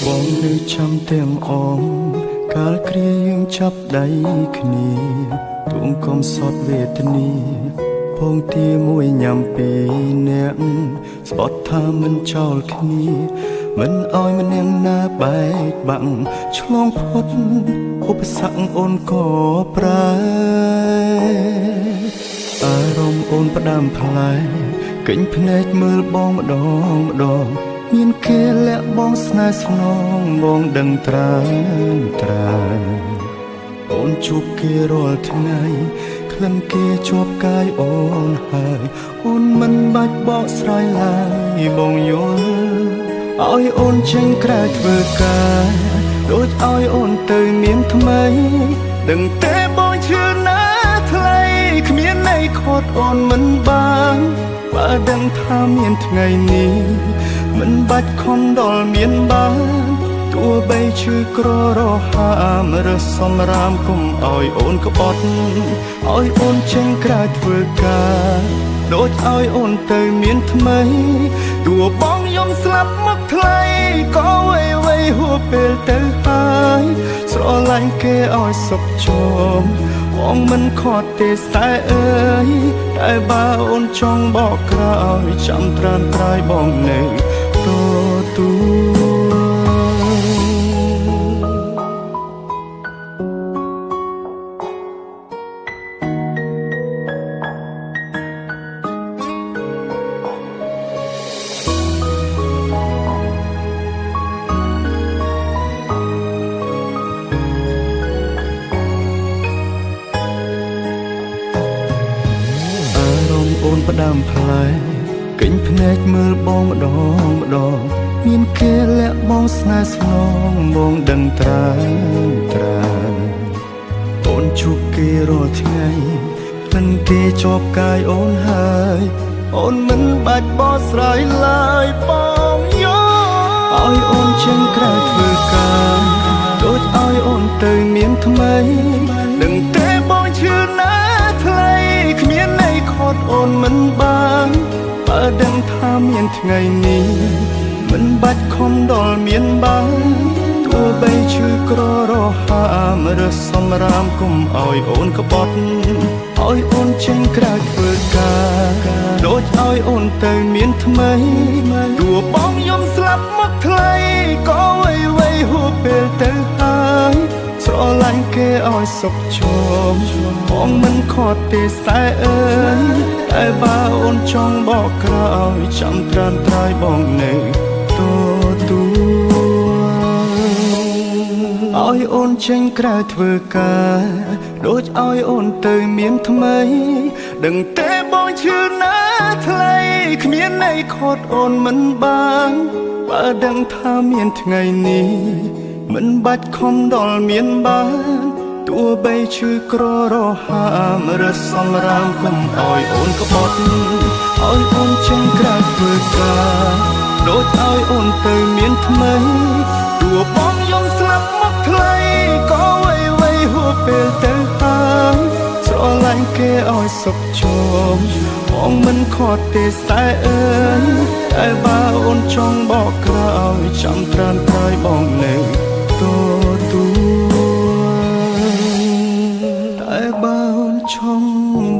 បងនៅចាំទាំងអងកាលគ្រាយើងចាប់ដៃគ្នាទួងកំសត់វេទនាពងទាមួយញ៉ាំពីរនាក់ស្បត់ថាមិនចោលគ្នាមិនឲ្យម្នាក់ណាបែកបាក់ឆ្លងផុតឧបសគ្គអូនក៏ប្រែអារម្មណ៍អូនផ្ដាំផ្លែកេញភ្នែកមើលបងម្ដងម្ដងមានគេលាក់បងស្នេហ៍ស្នងបងដឹងត្រើនត្រើនអូនជួបគេរាល់ថ្ងៃក្លិនគេជាប់កាយអូនហើយអូនមិនបាច់បកស្រាយឡើយបងយល់ឲ្យអូនចេញក្រៅធ្វើការដូចឲ្យអូនទៅមានថ្មីដឹងតែបងជឿណាថ្លៃគ្មានន័យខត់អូនមិនបានបើដឹងថាមានថ្ងៃនេះមិនបាច់ខំដល់មានបានទោះបីឈឺក្ររហាមឬសំរាមគុំឲ្យអូនក្បត់ឲ្យអូនចេញក្រៅធ្វើការដូចឲ្យអូនទៅមានថ្មីទោះបងយំស្លាប់មកថ្លៃក៏អ្វីៗហួពេលទៅហើយស្រឡាញ់គេឲ្យសុខជុំបងមិនខត់ទេស្នេហ៍អើយតែបើអូនចង់បកក្រោយចាំត្រានត្រើយបងនៅទទួលអូនផ្ដាំផ្លែកេញភ្នែកមើលបងម្ដងម្ដងមានគេលាក់បងស្នេហ៍ស្នងបងដឹងត្រើនត្រើនអូនជួបគេរាល់ថ្ងៃក្លិនគេជាប់កាយអូនហើយអូនមិនបាច់បកស្រាយឡើយបងយល់ឲ្យអូនចេញក្រៅធ្វើការដូចឲ្យអូនទៅមានថ្មីដឹងតែបងជឿណាថ្លៃគ្មានន័យខត់អូនមិនបានបើដឹងថាមានថ្ងៃនេះមិនបាច់ខំដល់មានបានទោះបីឈឺក្ររហាមឬសំរាមគុំឲ្យអូនក្បត់ឲ្យអូនចេញក្រៅធ្វើការដូចឲ្យអូនទៅមានថ្មីទោះបងយំស្លាប់មកថ្លៃក៏អ្វីៗហួពេលទៅហើយស្រឡាញ់គេឲ្យសុខជុំបងមិនខត់ទេស្នេហ៍អើយតែបើអូនចង់បកក្រោយចាំត្រានត្រើយបងនៅទទួលឲ្យអូនចេញក្រៅធ្វើការដូចឲ្យអូនទៅមានថ្មីដឹងតែបងជឿណាថ្លៃគ្មានន័យខត់អូនមិនបានបើដឹងថាមានថ្ងៃនេះមិនបាច់ខំដល់មានបានទោះបីឈឺក្ររហាមឬសំរាមគុំឲ្យអូនក្បត់ឲ្យអូនចេញក្រៅធ្វើការដូចឲ្យអូនទៅមានថ្មីទោះបងយំស្លាប់មកថ្លៃក៏អ្វីៗហួពេលទៅហើយស្រឡាញ់គេឲ្យសុខជុំបងមិនខត់ទេស្នេហ៍អើយតែបើអូនចង់បកក្រោយចាំត្រានត្រើយបងនៅទទួលតែបើអូនចង់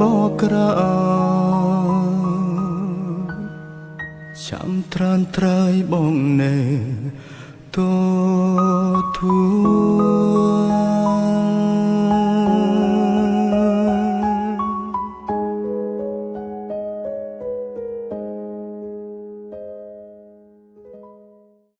បកក្រោយចាំត្រានត្រើយបងនៅទ